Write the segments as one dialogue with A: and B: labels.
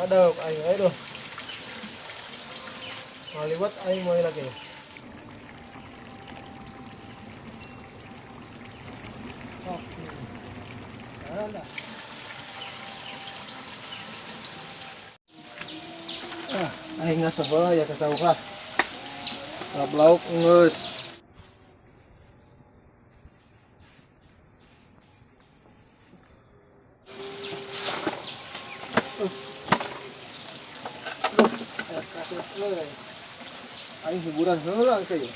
A: Aduh, aing aduh. Ngaliwat aing moal lagi. Oke. Ada. Ah, aing ngasuh heula ya ka sawah. Lap lauk geus. Duh, aya kaset euy. Aing hiburan heula ke ieu.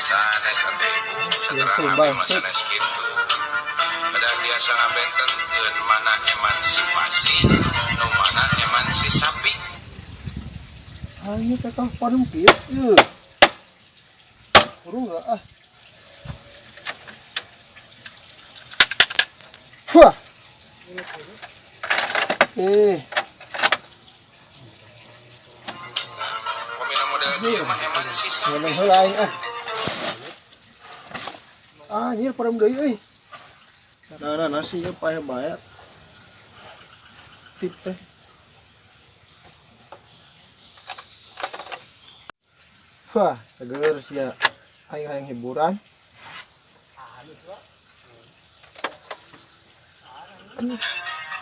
B: Sanes atuh ibu,
A: Biasa
B: saterang abdi
A: bang,
B: mah sanes kitu. Kedah tiasa ngabentenkeun mana emansipasi, nu mana emansi sapi.
A: Aing teh kapan kieu ieu. Hurung ah. Wah. Eh,
B: Pamina model kieu mah emansi sapi.
A: Ngeuneuh heula aing ah. Ah, anjir parem deui euy. Nah, nah, nasi ieu paeh bae. Tip teh. Wah, seger sia. Aing hayang hiburan.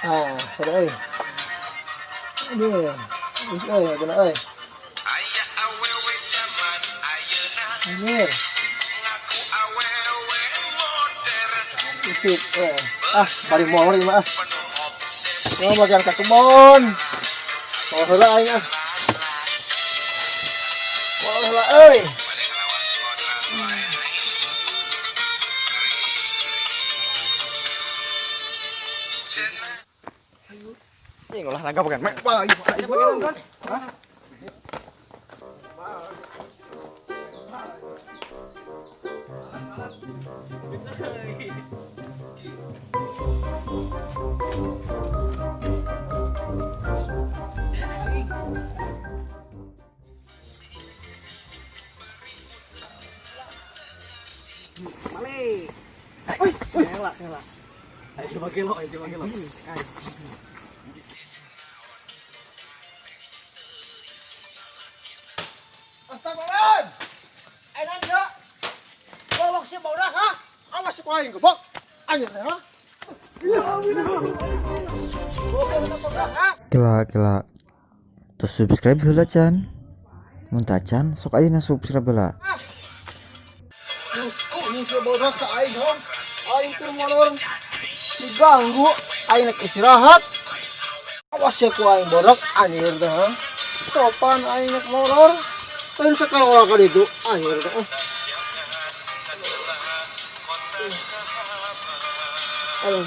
A: Ah, sada euy. Aduh, geus euy, ageuna euy.
B: Aya awewe jaman ayeuna
A: Anjir,
B: ngaku awewe modern
A: isuk eh. Ah, bari molor ieu mah ah.
B: penuh obsesi.
A: Yo bagian ka kebon. Molor heula aing ah. Molor heula euy.
B: Bade ngelawan kodrat wae aing. Cenah.
A: Ih, olahraga bukan mek lagi. Bagian nonton. Hah?
C: Ayo coba gelo, ayo coba gelo.
A: Astagfirullah. Ayo dia. Golok si bodak ha. Awas ku aing gebok. Anjir teh ha.
D: Kela kela. Terus subscribe heula can. Mun tacan sok ayeuna subscribe heula.
A: Ini si bodak ka aing ha. Aing keur molor. Diganggu aing rek istirahat. Awas ya ku aing bodak anjir teh ha. Sopan aing rek molor. Lain sekolah ka ditu anjir teh. Aduh.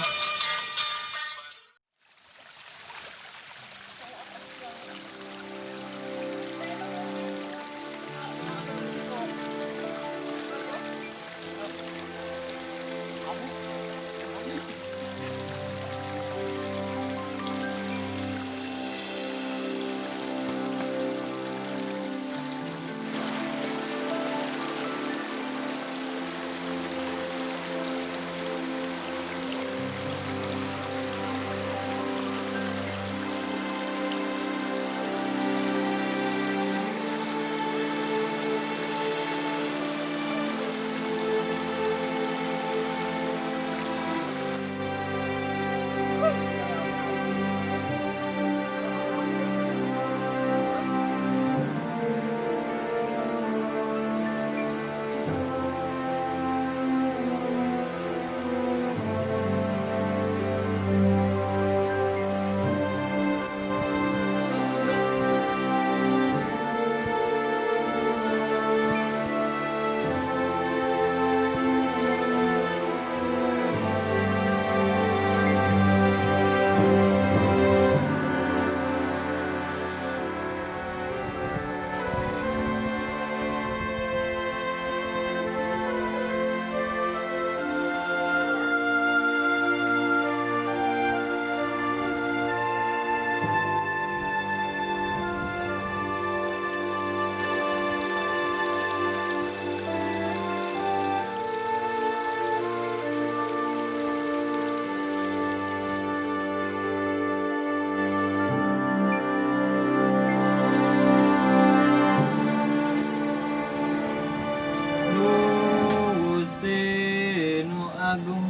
D: Agung.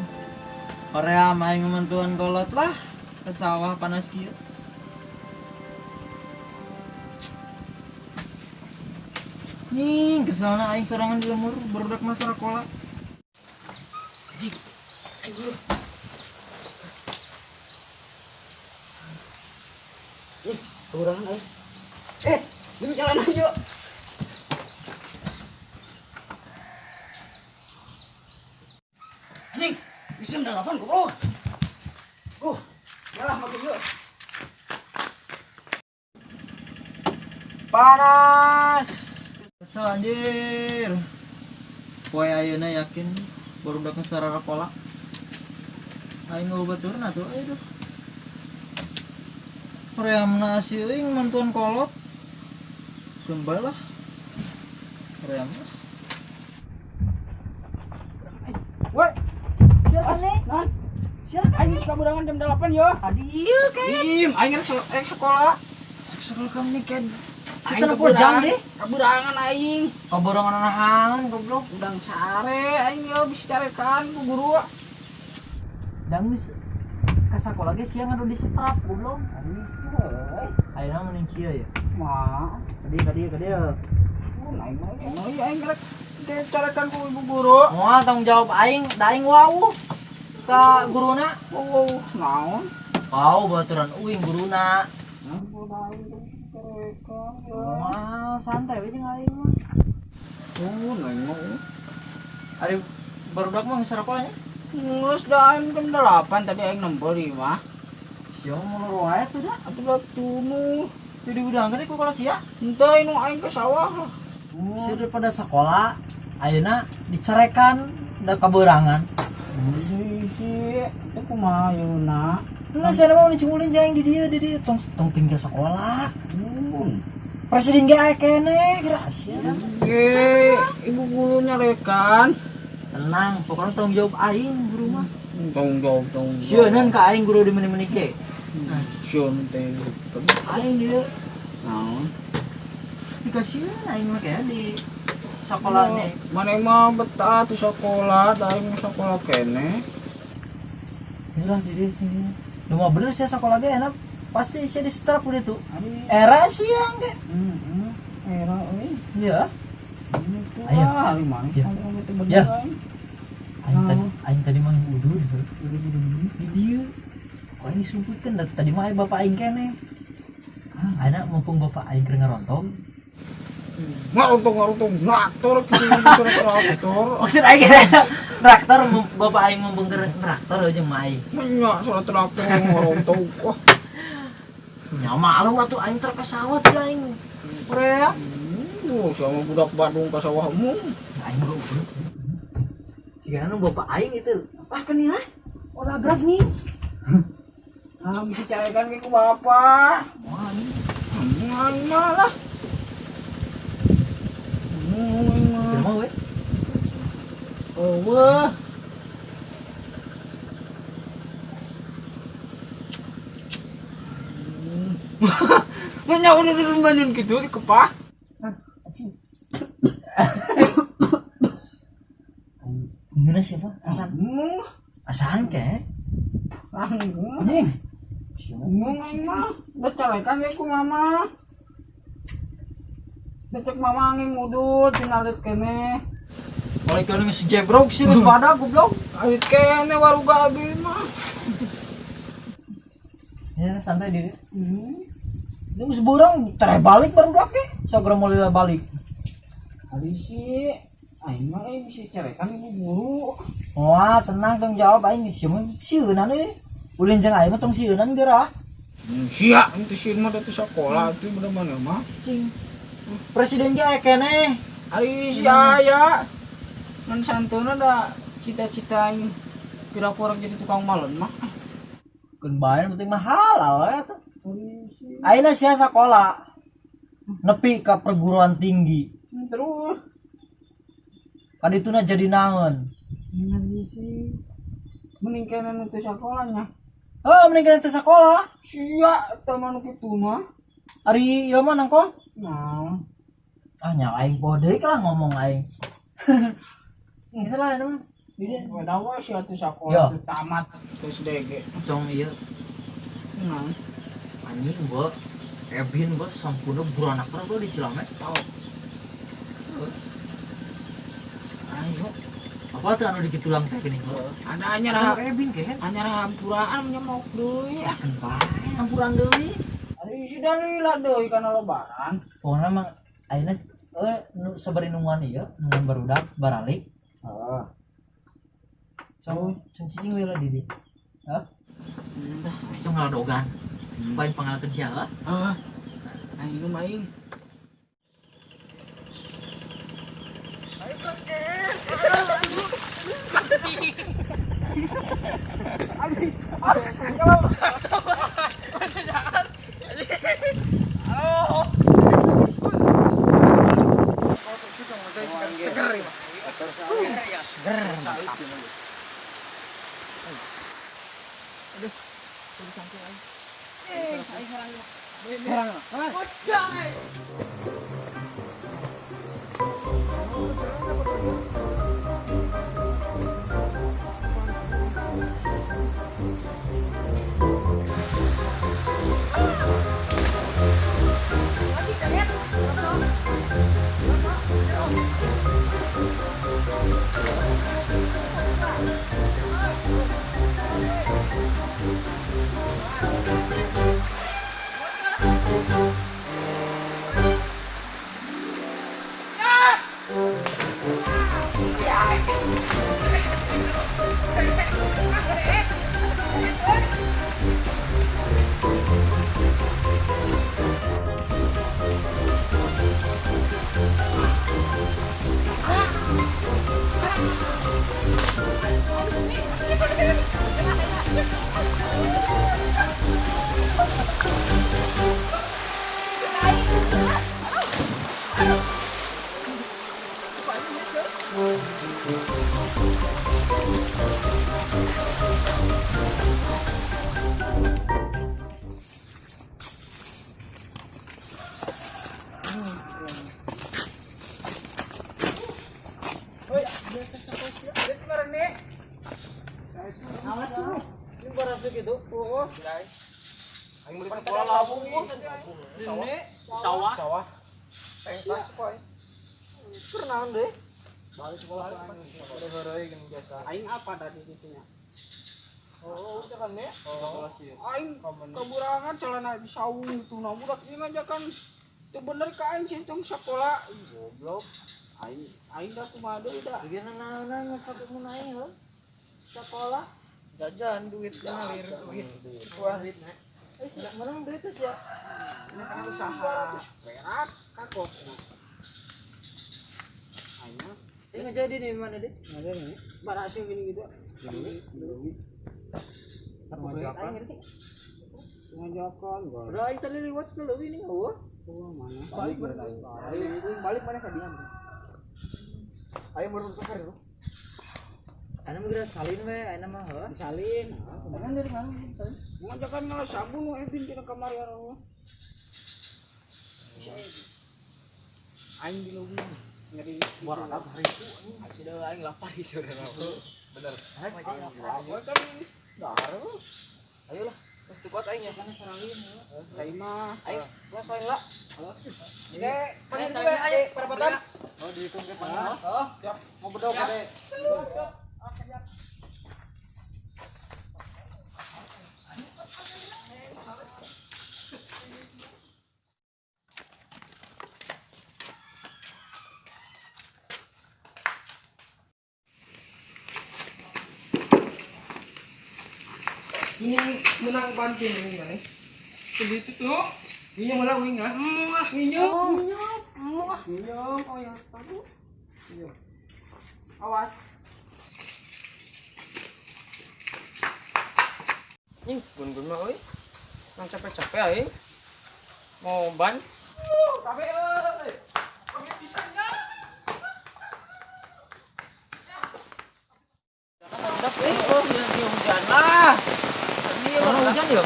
D: Korea mah aing mantuan kolot lah ke sawah panas kieu. Nih, keselna aing sorangan di lemur barudak mah sarakola.
A: Ih, kurangan aing. Eh, ini jalan aja. Anjing, bisa 8 goblok. Yalah makin yuk.
D: Panas. Kesel anjir. Poe ayeuna yakin barudak mah sarakola. Aing mau baturna tuh, aduh. Horeamna si euing mantuan kolot. Gembal lah. Hoream mah.
A: Woi,
D: Siapa nih?
A: non.
D: Siapa
A: Aing geus kaburangan jam 8 yo.
D: Adieu kayak.
A: Im, aing rek sekolah.
D: Sekolah kamu nih kan.
A: Aing
D: Setan apa jam deh?
A: Kaburangan aing.
D: Kaborongan anahan goblok.
A: Udang sare aing yo bisa carekan ku guru.
D: Dan geus ka sakola ge siang anu disetrap goblok. Ayeuna mending kieu ya.
A: Mah,
D: Kadieu kadieu kadieu.
A: oh, aing mah oh, iya aing rek dicarekan ku ibu guru.
D: Moal tanggung jawab aing, da aing wau ka guruna.
A: Wow, naon?
D: Wau baturan uing guruna.
A: Nah, aing carekan.
D: Moal santai we jeung aing mah.
A: Oh, aing mah.
D: Ari barudak mah geus sakola nya.
A: Geus da aing jam 8 tadi aing nempo 5.
D: Sia mah wae tuh dah.
A: Atuh da tunu.
D: Teu diudangkeun ku kalau sia.
A: Henteu nu aing ke sawah lah.
D: Sia daripada sekolah ayeuna dicerekan da kaberangan.
A: Si, itu kumaha yeuna?
D: Enggak, saya mau dicungulin jeung di dieu di dieu tong tong tinggal sekolah. Presiden ge aya keneh, geura sia.
A: Ge, ibu guru nyarekan.
D: Tenang, pokoknya tanggung jawab aing guru mah.
A: Tanggung jawab, tanggung jawab.
D: Sieun ka aing guru di meni-meni ge.
A: Sieun teh.
D: Aing dieu
A: Naon?
D: dikasieun aing mah kayak di sekolah nih.
A: Mana mah betah tuh sekolah, da aing mah sekolah kene.
D: Lah di dieu sini. Nu mah bener sia sekolah ge enak. Pasti sia disetrap udah tuh.
A: Ari,
D: Era siang ge.
A: heeh, era euy.
D: Iya.
A: Ayo,
D: Ayo.
A: ari mana?
D: Ya.
A: Ya.
D: Ya. Aing tadi mah udud di dieu. Kok aing disumputkeun da tadi mah aya bapak aing keneh. Ayeuna mumpung bapak aing keur ngarontong.
A: Ngarontong ngarontong traktor kitu traktor.
D: Maksud aing traktor bapak aing mumpung keur traktor jeung mah aing.
A: Nya suara traktor ngarontong. Wah.
D: Nya malu atuh aing truk ke sawah teh aing. Korea.
A: Sama budak Bandung ka sawahmu.
D: Aing mah udud. Sigana nu bapak aing itu. Ah kan ya. Ora gerak nih.
A: Ah, bisa carekan ke ku bapak.
D: Wah, ini
A: Aing mah lah. Aing mah.
D: jelema we.
A: Oh, wah. Nanya udah udah bangun gitu di kepah.
D: Ngeunah siapa? Asan.
A: Hmm,
D: Asan ke?
A: Anggung.
D: Anjing.
A: Ngomong aing mah, dicarekan ke ku mama. Becek mama angin ngudut dinalit kene.
D: Kalau ikan geus jebrok sih geus pada goblok.
A: Alit kene waruga abi mah.
D: Ya santai diri. Ini geus burang tere balik baru dak ge. Sagera moal balik.
A: Ari si aing mah euy bisa carekan ibu guru.
D: Wah, tenang tong jawab aing sieun mah sieunan euy. Ulin jeung aing mah tong sieunan geura.
A: Sia, itu sieun mah da teu sakola atuh bener mana mah.
D: Cing. Presiden ge aya keneh.
A: Ari si aya. Ngan santuna da cita-cita aing kira-kira jadi tukang malen mah.
D: Keun bae penting mah halal we atuh.
A: Ari si
D: Ayeuna sia sakola. Nepi ka perguruan tinggi.
A: Terus
D: Kadituna jadi naon?
A: Ari si mending kene nu teu sakolanya.
D: Oh, mending kena teu sakola.
A: Sia eta mah nu kitu mah.
D: Ari ieu mah nangko?
A: Nah,
D: Ah, nyawa aing poho deui lah ngomong aing. Geus lah eta mah. Di
E: Udah wae sih atuh
D: Ya.
E: sakola teu tamat terus DG.
D: Cong ieu
E: Nah,
D: anjing gua Ebin gua sampurna buranak gua di Cilames.
E: Tahu. Ayo,
D: Apa tuh anu dikit tulang teh geuning gua.
E: ada anyar
D: Anu Ebin kehen.
E: anyar hampuraan nyemok deui.
D: Ya kan bae hampuran deui.
E: Ayo sudah lila deui kana lebaran.
D: Pokoknya mah ayeuna nu sabari nungguan ieu, nungguan barudak baralik.
E: Heeh.
D: Cong cong cicing we lah di dieu. Hah?
E: Entah.
D: Cong ngaladogan. Paling pangalakeun sia lah.
E: Ah. Aing nu aing.
A: Seger ya. Seger.
C: Aing beli sekolah labung.
E: Sawah.
A: Sawah. Eh, tas kok. Pernah deh. Balik sekolah udah heureuy geuning biasa.
E: Aing apa tadi gitunya?
A: Oh, udah kan nih.
C: Oh.
E: Aing keburangan celana di saung itu nah budak ieu mah kan teu bener ka aing sih tong sakola goblok. Aing aing da kumaha deui da.
D: Bikin naon-naon sakit mun aing heuh. Sekolah.
A: Jajan duit ngalir duit. Wah,
D: Eh, menang duit terus ya.
E: Ini usaha 200 perak kakok. Aing mah
D: Ini ngejadi di mana deh?
E: ada nih. Barasing gini gitu.
D: Aing ngerti.
E: Ngajakan gua.
D: Udah aing tadi liwat ke leuwih nih eueuh.
E: Oh, mana?
A: balik mana? Balik mana ka diam. Ayo baru tukar dulu.
D: Aing mah geura salin we, aing mah heuh.
E: Salin. Kan dari mana? Ngajakan ngalah sabun nu Ebin tina kamari arwah. Aing di leuwih ngeri.
C: Barudak hari itu sudah aing lapar sih sudah. Bener.
E: Gua kan dahar.
C: Ayolah, terus kuat aing ya.
E: Aing mah
C: Aing, gua salin lah.
A: Oke, panggil dulu ya, ayo perapatan.
C: Oh, dihitung ke mana? Oh, siap. Mau bedog deh.
A: Ini menang banting ini mana? Segitu tuh. Ini malah wing ah. Minyak.
E: Minyak. Minyak. Oh ya, tahu. Awas.
A: Ih, gun-gun mah euy. Nang capek-capek aing. Mau ban.
E: Kabe euy. Kabe pisan nya.
A: Oh, hujan lah.
D: Mana hujan yo?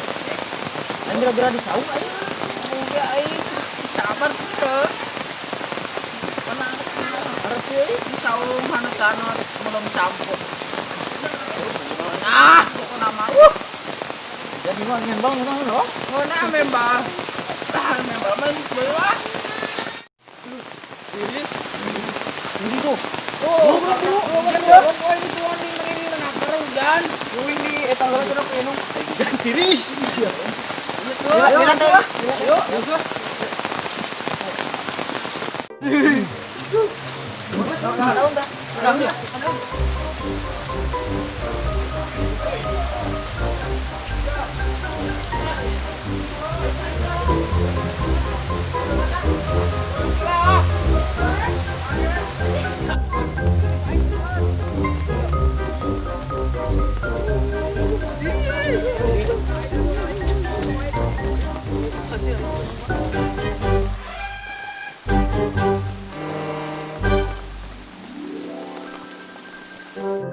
D: Aing geura-geura di saung aing.
A: Enggak aing terus sabar tuh.
D: Mana
A: Kasih euy.
E: Di saung hanut-hanut belum sampo. Nah, pokokna mah.
D: Jadi mah ngembang ngembang loh.
E: Ngeunah membal. Tah membal mah geus bae lah.
A: Tiris. Ini tuh.
E: Oh, oh, ini tuan di ini nakar hujan.
A: Uing di eta heula cenah ku inung. Tiris.
E: Gitu.
A: Ayo, ayo.
E: Yuk.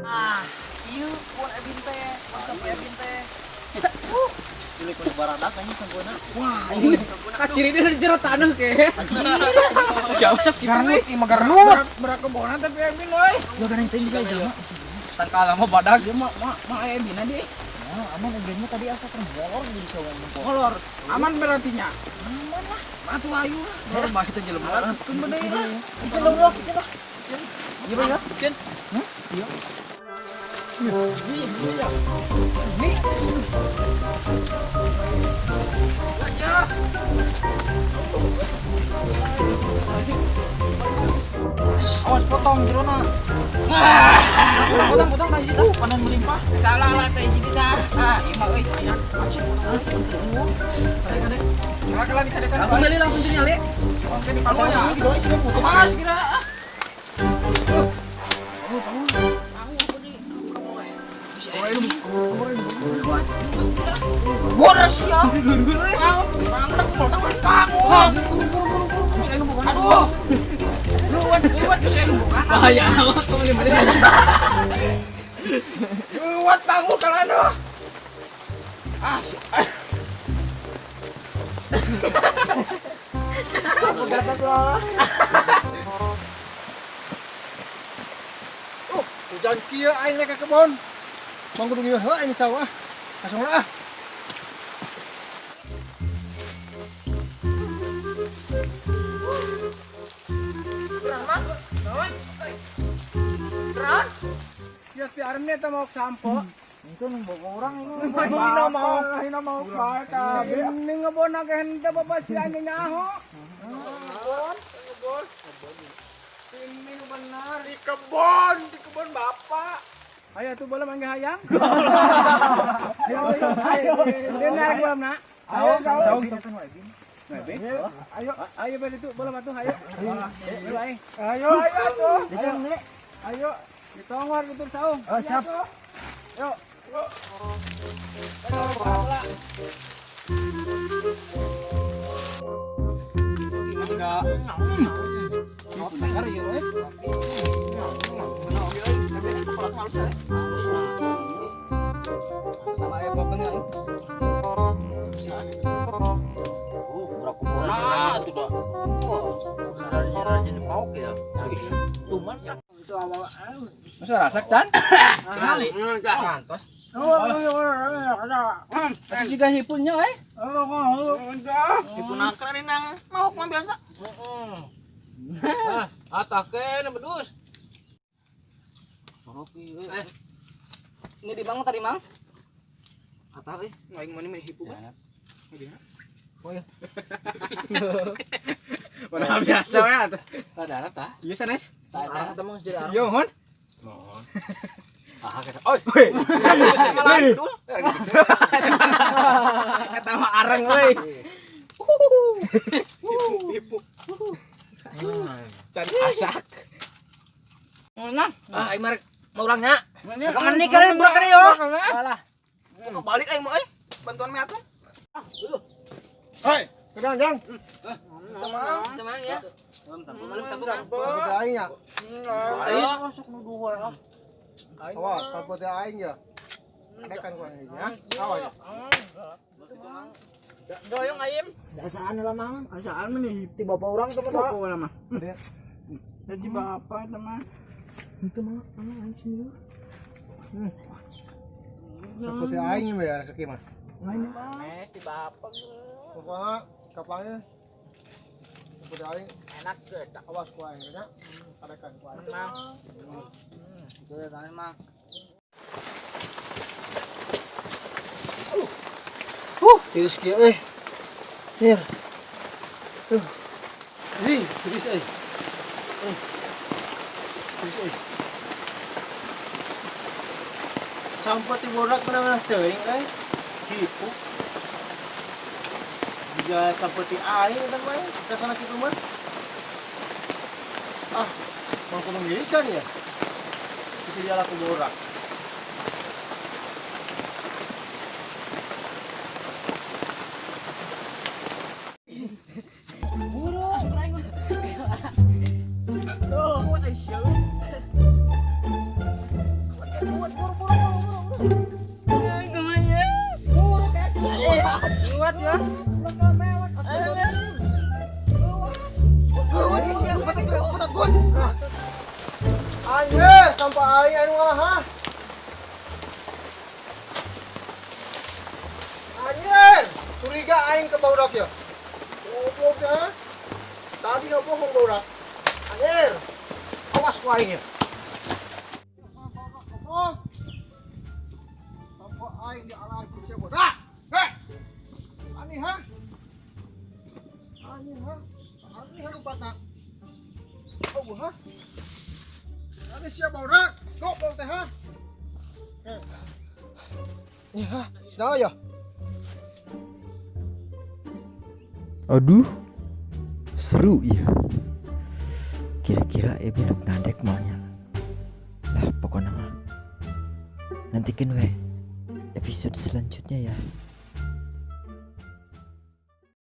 D: Ah, ieu pun Ebin teh, sponsor Ebin teh. Pilih kudu baradak anjing sampuna.
E: Wah, ini kaciri dia di jero taneuh ke. Siapa sok kitu
A: Garnut, imah garnut.
E: Berak kebonan tapi Ebin euy.
D: Yo geuning teh bisa jelema.
C: Tangkal mah badag.
E: Dia mah mah mah aya Ebina di.
D: Nah, aman Ebin mah tadi asa molor jadi sawan.
E: Molor. Aman berarti nya.
D: Aman lah.
E: Atuh ayu lah.
C: Molor mah kita jelema lah.
E: Keun deui lah.
D: Ieu lah, ieu lah.
A: Iya, Bang, ya?
C: Bikin.
A: Iya.
D: Awas potong jerona. Potong potong tadi itu panen melimpah.
E: Salah lah teh jadi tah. Ah, ieu mah euy. Acet.
D: Ah, sebentar. Kadek kadek.
E: Kala dikadekan.
C: Aku beli langsung jadi nyale.
E: Oke di panggonya.
A: Pas kira.
E: Boros ya. Bangun. Aduh. Luwat, luwat bisa bukan.
C: Bahaya amat kamu nih bener.
E: Luwat bangun kalau aduh. Ah,
A: Hujan kieu aing rek ka kebon. Mang kudu ngieun heula aing sawah. Langsung lah ah.
E: Ya si Arne teh mau sampo.
D: Itu nung bawa orang itu.
E: Hina mau, hina mau bae kabeh. Ini ngebon akeh henteu bapak si anjing nyaho. Ngebon, ngebon. Ini benar di kebon bapak. Ayo tuh bola mangga hayang. Ayo, ayo, ayo. Dia narik bola nak. Ayo, ayo. Ayo, ayo balik tuh bola batu, ayo. Ayo, ayo, ayo tuh. Ayo, ditongor gitu saung. Oh, siap. Yuk. Yuk. Ayo, bola.
C: Gimana enggak? Ieu we. Mana oge euy, tapi ini kepala aku halus euy. Sama aya pokeun euy.
D: Burak-burak.
E: Nah, tuh dah.
D: Rajin-rajin pauk ya. Tuman kan.
A: Itu awal
C: Masa rasak can? Sekali. Mantos.
E: Kasih juga hipunnya, eh.
D: Itu nakra nih nang mau mah biasa.
E: Ah, atakeun bedus.
C: Eh. Ini di mang tadi mang?
D: Atau eh
E: Aing mah ini hipu kan.
C: Mana biasa we atuh.
E: Tah tah.
C: Iya sanes.
D: Tah teh jadi arah.
C: Yo hon. Ah, kata. Oi.
D: Malah dul.
C: Kata mah areng euy.
E: Hipu.
C: Can asak.
E: Nah,
C: Ah, aing mah mau urangnya.
D: Kamu nikah nih burak yo.
E: Alah.
D: Kok balik aing mau euy. Bantuan me aku.
A: Hei, kedang jang.
D: Temang, temang ya.
A: Sapote aing ya.
D: Aing masuk nuduh wae ah.
A: Awas, sapote aing ya. Adekan ku aing ya. Awas ya.
D: Doyong ayam.
A: Dasaan lah mang, asaan mah nih ti bapak urang teh
E: Pokoknya mah. Jadi bapak itu mah.
C: Itu mah aing sih.
A: Seperti aing ya rezeki mah.
C: Lain mah.
E: Mes di bapak.
A: Pokoknya kapalnya seperti aing
E: Enak ke.
A: awas ku aing nya. Tarekan ku aing.
E: Mang. Itu ya tadi mang.
A: Tiris kieu euy. Nir. Tuh. Ih, tiris euy. Tiris euy. Sampai ti borak mana teuing euy. Kipu. Juga sampai ti aing eta mah ka sana kitu mah. Ah, mau kepemilikan ya? Bisa diala ku borak. Tuh, kuat Aisyah. Kuat, kuat, buru, buru, buru, buru. Buru, kayak
E: Kuat ya.
A: Anjir, sampai aing anu ngalah ha. Anjir, curiga aing ke baudak ya. Goblok ya. Tadi nggak bohong baudak. Anjir. Awas ku aing ya. Goblok. Sampai aing dialah ku sia bodak. Heh. Ani ha? Ani ha? Ani ha lupa tak? Oh ha? Ani sia bodak. Goblok teh ha? Heh. Ya, senang ya.
D: Aduh, seru ya. Kira-kira Ebi nuk ngadek maunya. Lah pokoknya mah. Nantikan we episode selanjutnya ya.